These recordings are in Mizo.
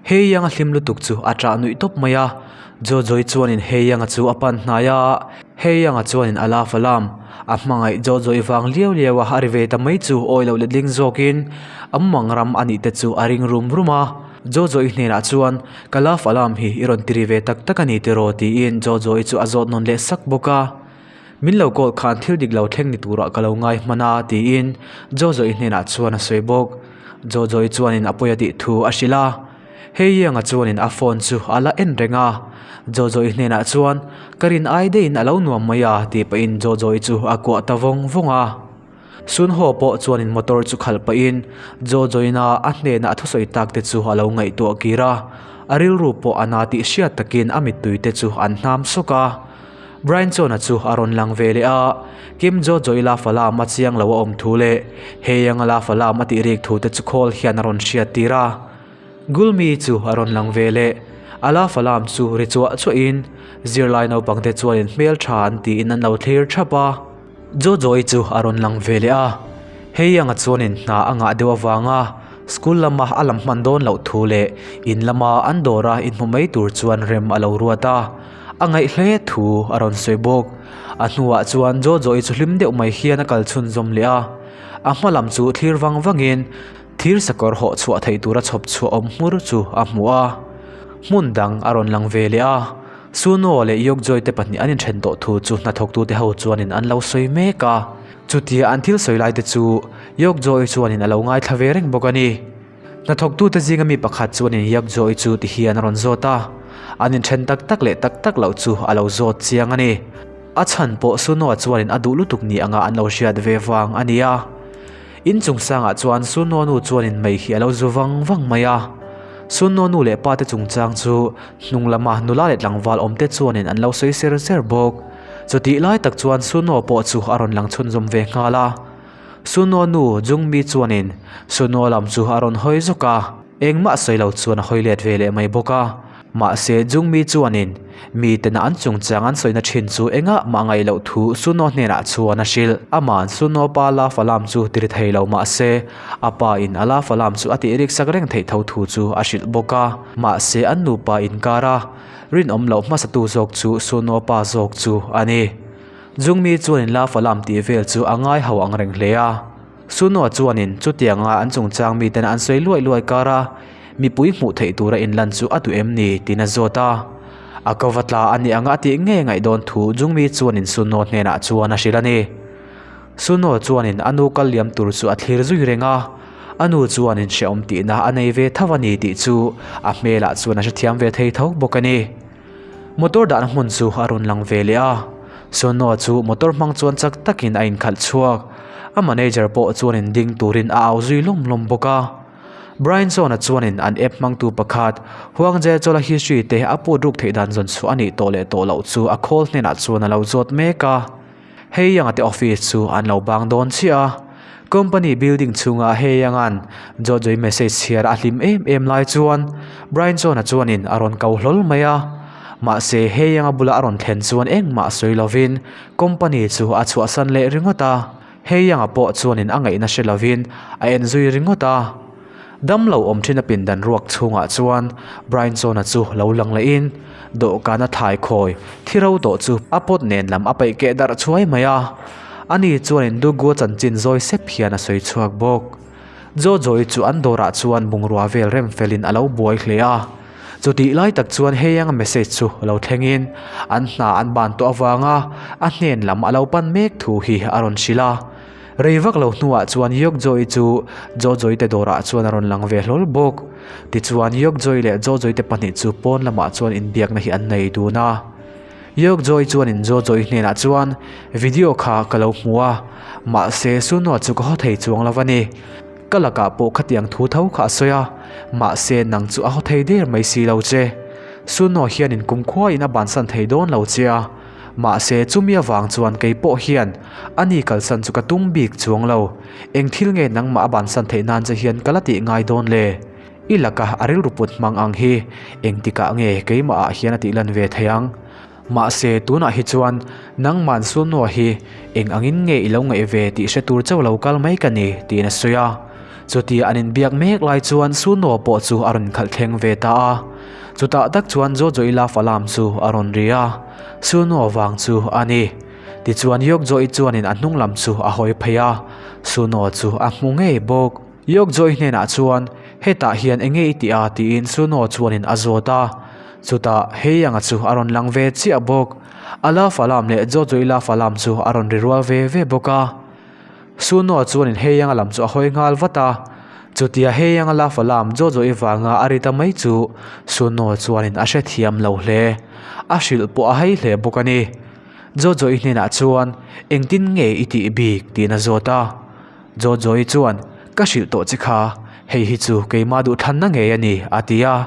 Hei-anga hlim lutuk chu a ṭah nuih tawp mai a, Jojo-i chuanin Hei-anga chu a pan hnai a, Hei-anga chuanin a laf a lam. A hmangaih Jojo-i vang liau liau a, a ri ve ta mai chu awi lo letling zawkin a mumang ram a nih te chu a ring rum rum a. Jojo-i hnenah chuan, Ka laf a lam hi i rawn ti ri ve tak tak a ni tiraw? tiin Jojo-i chu a zawt nawn leh sak bawk a. Min lo call khan thil dik lo thleng ni turah ka lo ngai hman a, tiin Jojo-i hnenah chuan a sawi bawk. Jojo-i chuanin a pawi a tih thu a hrilh a. Heianga chuanin a phone chu a la en reng a. Jojo-i hnenah chuan, Ka rin ai deihin a lo nuam mai a, tih pahin Jojo-i chu a kuah ta vawng vawng a. Sunho pawh chuanin motor chu khalh pahin Jojo-ina a hnena a thusawi tak te chu a lo ngaihtuah kir a. A rilru pawh a na tih hriat takin a mittui te chu an hnam sawk a. Brian chuan a chu a rawn lang ve leh a, Kim Jojo-i la falam a chiang lo a awm thu leh hei anga la falam a tih rik thu te chu khawl hian a rawn hriat tir a. Gulmi chu a rawn lang ve leh, a la falam chu ri chuah chuahin zirlai naupang te chuanin hmeltha an tiin an lo thlir thap a. Jojo-i chu a rawn lang ve leh a, hei anga chuanin hna a ngah deuh avanga school lama a lam hman dawn loh thu leh in lama an dawra inhmu mai tur chuan rem a lo ruat a. A ngaih hle thu a rawn sawi bawk. A hnuah chuan Jojo-i chu hlim deuh mai hian a kal chhunzawm leh a. A hma lam chu thlir vang vangin thir sakawr hawh chhuah theih tura chhawp chhuah awm hmur chu a hmu a. Hmun dang a rawn lang ve leh a. Suno leh Yokjoy te pahnih an inthen tawh thu chu hnathawktute ho chuanin an lo sawi mek a. Chutia an thil sawi laite chu Yokjoy chuanin a lo ngaithla ve reng bawk a ni. Hnathawktute zinga mi pakhat chuan in Yak Joy chu ti hian a rawn zawt a, an inthen tak tak leh tak tak loh chu a lo zawt chiang a ni. A chhan pawh Sunoa chuanin a duh lutuk ni anga an lo hriat ve vang a ni a. In chungchangah chuan Sunoa nu chuanin mei hi a lo zu vang vang mai a. Sunoa nu leh pa te chungchang chu hnung lama nula leh tlangval awmte chuanin an lo sawi ser ser bawk. Chutih lai tak chuan Sunoa pawh chu a rawn lang chhunzawm ve nghal a. Suno nu Jungmi chuanin Suno lam chu a rawn hawi zawk a, engmah sawi lo chuan a hawi let ve leh mai bawk a. Mahse Jungmi chuanin mi tena an chungchang an sawina thin chu engah mah ngaih loh thu Suno hnenah chuan a hrilh. Ama'n Suno pa la falam chu ti ri thei lo mahse a pa in a la falam chu a tih rik sak reng theih tho thu chu a hrilh bawk a. Mahse an nupa inkar a rinawm loh hmasatu zawk chu Suno pa zawk chu a ni. Jungmi chuanin la falam tih vel chu a ngai ho ang reng hle a. Sunoa chuanin chutianga an chungchang miten an sawi luai luai kar a, mipui hmuh theih tura inlan chu a duh em ni tiin a zawt a. A ko va tla a nih anga a tih ngei ngaih dawn thu Jungmi chuanin Sunoa hnenah chuan a hrilh a ni. Sunoa chuanin a nu kal liam tur chu a thlir zui reng a, a nu chuanin hrehawm tihna a nei ve tho a ni tih chu a hmelah chuan a hrethiam ve thei tho bawk a ni. Motor dahna hmun chu a rawn lang ve leh a, Sonoa chu motor hmang chuan chak takin a inkhalh chhuak. A manager pawh chuanin ding turin a au zui lawm lawm bawk a. Brian Zone-a chuanin an app hmangtu pakhat, Huang Jie Chola history te a put ruk theih dan zawn chhuah a nih tawh leh tawh loh chu a khawl hnenah chuan a lo zawt mek a. Hei anga te office chu an lo bang dawn chiah a, company building chhunga hei anga'n Jojo-i message chhiar a hlim em em lai chuan Brian chuan a chuanin a rawn ko hlawl mai a, mahse hei anga bula a rawn thlen chuan engmah sawi lovin company chu a chhuahsan leh ringawt a, hei anga pawh chuanin a ngaihna hre lovin a en zui ringawt a. Dam lo awm thin a pindan ruak chhungah chuan Brian Chawna chu lo lang lehin dawhkana thlai khawi thi ro tawh chu a pawt nen lam a paih keh darh chhuai mai a. Ani chuanin Dugua chanchin zawi sep hian a sawi chhuak bawk. Jojo-i chu an dawrah chuan bungrua vel rem felin a lo buai hle a. Chutih lai tak chuan hei anga message chu lo thlengin an hna an ban tawh avanga a hnen lam a lo pan mek thu hi a rawn hrilh a. Rei vak lo hnuah chuan Yokjoy chu Jojoy te dawrah chuan a rawn lang ve hlawl bawk. Tichuan Yokjoy leh Jojoy te pahnih chu pawn lamah chuan inbiakna hi an nei dun a. Yokjoy chuanin Jojoy hnenah chuan, Video kha ka lo hmu a, mahse Sunoa chu ka haw thei chuang lo a ni. Ka lakah pawh khatiang thu tho kha a sawi a, mahse nang chu a haw thei der mai si lo che. Sunoa hianin kumkhuain a bansan thei dawn lo che a. Mahse chumi avang chuan kei pawh hian a ni kalsan chu ka tum bik chuang lo. Eng thil nge nangmah a bansan theih nan che hian ka la tih ngai dawn le? I laka a rilru put hmang ang hi engtikah nge keimah ah hian a tih lan ve thei ang? Mahse tunah hi chuan nangman Sunua hi eng angin nge i lo ngaih ve tih hre tur chauh lo kal mai ka ni tiin a sawi a. Chutia an inbiak mek lai chuan Suno pawh chu a rawn khalh thleng ve ta a. Chutah tak chuan Jojo-i love alarm chu a rawn ri a, Suno vang chu a ni. Tichuan Yokjo-i chuanin a hnung lam chu a hawi phei a, Suno chu a hmu ngei bawk. Yokjo-i hnenah chuan, Hetah hian eng nge i tih a? tiin Suno chuanin a zawt a. Chutah Heiyang-a chu a rawn lang ve chiah bawk. A love alarm leh Jojo-i love alarm chu a rawn ri rual ve ve bawk a. Suno chuanin Heiyang-a lam chu a hawi nghal vat a. Chutia Heiyang-a love alarm Jojo-i vanga a ri ta mai chu Suno chuanin a hrethiam lo hle. A hrilh pawh a hei hle bawk a ni. Jojo-i hnenah chuan, Engtin nge i tih bik? tiin a zawt a. Jojo-i chuan, Ka hrilh tawh che kha, hei hi chu keimah duhthlanna ngei a ni, a ti a.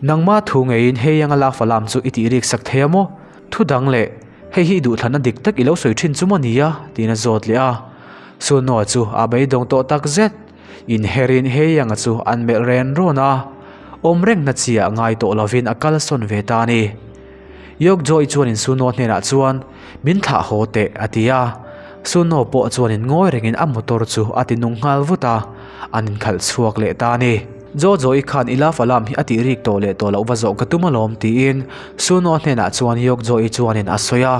Nangma thu ngeiin hei anga love alarm chu i tih rik sak thei a maw? Thu dang leh, hei hi i duhthlanna dik tak i lo sawi thin chu maw nia? tiin a zawt leh a. Sunoa chu a beidawng tawh tak zet. Inherin hei anga chu an melh ren rawn a, awm rengna chiah ngai tawh lovin a kalsawn ve ta a ni. Yok Joy chuanin Suno hnenah chuan, Min thlah haw teh, a ti a. Suno pawh chuanin ngawi rengin a motor chu a ti nung nghal vut a, an inkhalh chhuak leh ta a ni. Jo Joy khan i love alarm hi a tih rik tawh leh tawh loh va zawh ka tum alawm tiin Suno hnenah chuan Yok Joy chuanin a sawi a.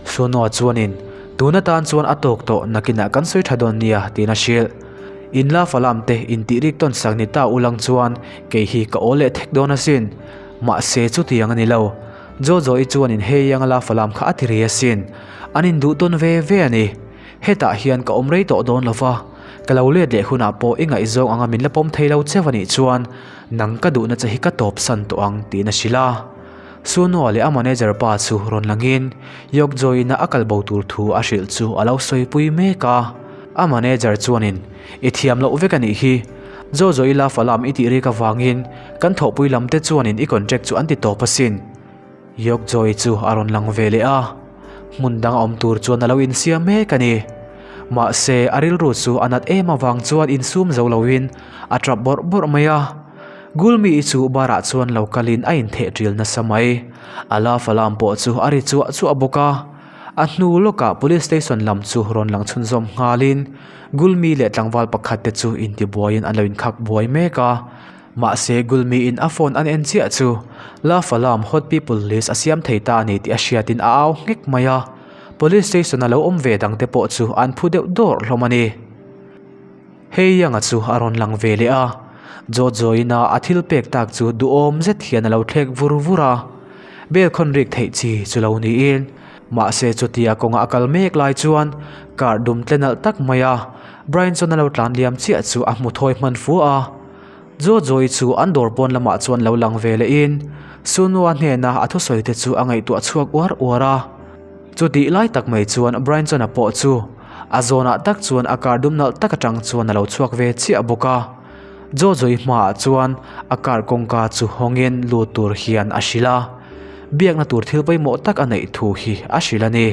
Suno chuanin, Tun atan chuan a tawk tawh nakinah kan sawi tha dawn nia tiin a hrilh. In love alarm te intih rik tawn sak ni ta ulang chuan kei hi ka awl leh thek dawn asin. Mahse chutiang a ni lo. Jojo-i chuanin hei anga la falam kha a ti ri asin. An induh tawn ve ve a ni. Hetah hian ka awm rei tawh dawn lo va, ka lo let leh hunah pawh i ngaihzawng anga min la pawm thei lo cheu a nih chuan nang ka duhna che hi ka tawpsan tawh ang tiin a hrilh a. Sunoa leh a manager pa chu rawn langin Yokjoy-ina a kal bo tur thu a hrilh chu a lo sawipui mek a. A manager chuanin I thiam loh vek a nih hi. Jojo i love alarm i tih rik avangin kan thawhpui lam te chuanin i contract chu an ti tawp asin. Yok Joy chu a rawn lang ve leh a, hmun dang a awm tur chuan a lo insiam mek a ni. Mahse a rilru chu a nat em avang chuan insum zo loin a tap bawrh bawrh mai a. Gulmi i chu bar ah chuan lo kalin a intheh ṭil nasa mai. A love alarm pawh chu a ri chuah chuah bawk a. A hnu lawkah Police Station lam chu rawn lang chhunzawm nghalin Gulmi leh tlangval pakhat te chu intibuaiin an lo inkhak buai mek a. Mahse Gulmi in a phone an en chiah chu Love Alarm Hot People List a siam thei ta a ni tih a hriatin a au nghek mai a. Police Station a lo awm ve dang te pawh chu an phu deuh dawrh hlawm a ni. Hei anga chu a rawn lang ve leh a, Jojo-ina a thil pek tak chu duhawm zet hian a lo thlek vur vur a, bel khawn rik theih chi chu lo niin. Mahse chutia kawnga a kal mek lai chuan car dum tle nalh tak mai a Brian chuan a lo tlan liam chiah chu a hmu thawi hman fu a. Jojo-i chu an dawr pawn lamah chuan lo lang ve lehin Sunua hnena a thusawi te chu a ngaihtuah chhuak uar uar a. Chutih lai tak mai chuan Brian chuan a pawh chu a zawnah tak chuan a car dum nalh tak atang chuan a lo chhuak ve chiah bawk a. Jojo-i hmaah chuan a car kawngka chu hawngin lut tur hian a hrilh a. Biakna tur thil pawimawh tak a neih thu hi a hrilh a ni.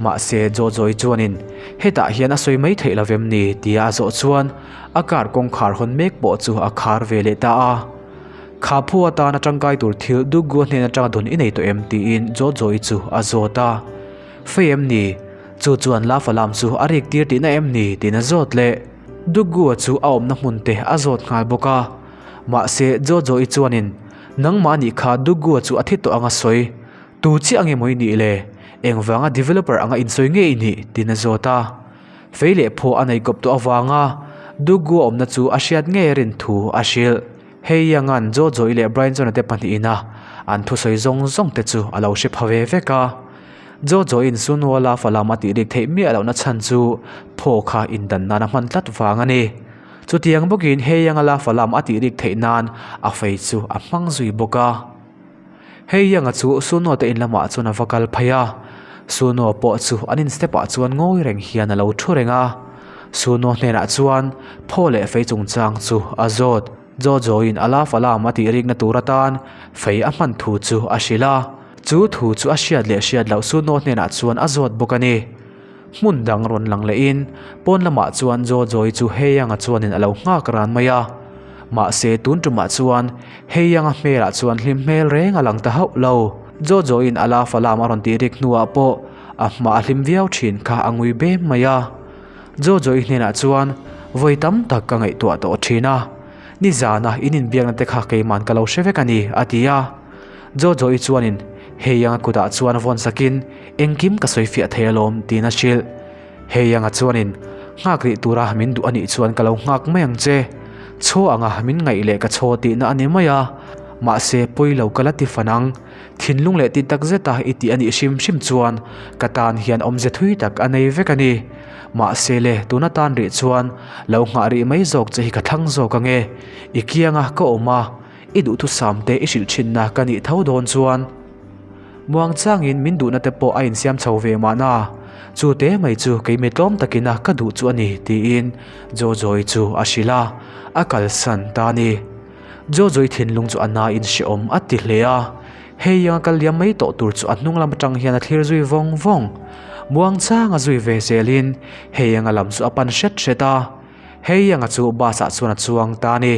Mahse Jojo-i chuanin hetah hian a sawi mai theih lo vem ni tia a zawh chuan a car kawngkhar hawn mek pawh chu a khar ve leh ta a. Kha phu atana tangkai tur thil Dugua hnen atanga dawn i nei tawh em? tiin Jojo-i chu a zawt a. Fei em ni? Chu chuan Love Alarm chu a rik tir tihna em ni? tiin a zawt leh. Dugua chu a awmna hmun te a zawt nghal bawk a. Mahse Jojo-i chuanin, Nangmah nih kha Dugua chu a thi tawh anga sawi. Tu chiah ange maw i nih le? Engvanga developer anga insawi nge i nih? tiin a zawt a. Fei leh phaw a nei kawp tawh avanga Dugua awmna chu a hriat ngei a rin thu a hrilh. Hei Young-a'n Jojo-i leh Brian John-a te pahnihin a an thusawi zawng zawng te chu a lo hre pha ve vek a. Jojo-i'n Sunwala falam a tih rik theih miah lohna chhan chu phaw kha indan nan a hman tlat vang a ni. Chutiang bawkin Hei Young-a la falam a tih rik theih nan a fei chu a hmang zui bawk a. Hei Young-a chu Suno te in lamah chuan a va kal phei a, Suno pawh chu an in step ah chuan ngawi reng hian a lo thu reng a. Suno hnenah chuan phaw leh fei chungchang chu a zawt. Jojo-in a love alarm a tih rikna tur atan fei a hman thu chu a hrilh a. Chu thu chu a hriat leh hriat loh Suno hnenah chuan a zawt bawk a ni. Hmun dang rawn lang lehin pawn lamah chuan Jojo-i chu Heiyang-a chuanin a lo nghak ran mai a. Mahse tun tumah chuan Heiyang-a hmelah chuan hlim hmel reng a lang ta hauh lo. Jojo-in a la falam a rawn tih rik hnuah pawh a hma a hlim viau thin kha a ngui bem mai a. Jojo-i hnenah chuan, Vawi tam tak ka ngaihtuah tawh thin a, nizana in inbiakna te kha keiman ka lo hre vek a ni, a ti a. Jojo-i chuanin Heiyang-a kutah chuan vawn sakin, Engkim ka sawi fiah thei alawm, tiin a hrilh. Heiyang-a chuanin, Nghak rih tura min duh a nih chuan ka lo nghak mai ang che. Chhaw anga min ngaih leh ka chhaw tihna a ni mai a, mahse pawi lo ka la ti fan ang. Thinlung leh ti tak zeta i tih a nih hrim hrim chuan ka tan hian awmze thui tak a nei vek a ni. Mahse le, tuna tan rih chuan lo nghah rih mai zawk che hi ka thlang zawk ang e. I kianga ka awm a, i duhthusam te i hrilh thinna ka nih tho dawn chuan muangchangin min duhna te pawh a insiam chho ve mahna. Chu te mai chu keimi tlawm takina ka duh chu a ni tiin Jojo-i chu a hrilh a, a kalsan ta a ni. Jojo-i thinlung chu a nain hrehawm a ti hle a, hei anga kal liam mai tawh tur chu a hnung lam atang hian a thlir zui vawng vawng. Muangchang a zui ve zelin hei anga lam chu a pan hret hret a, hei anga chu bus ah chuan a chuang ta a ni.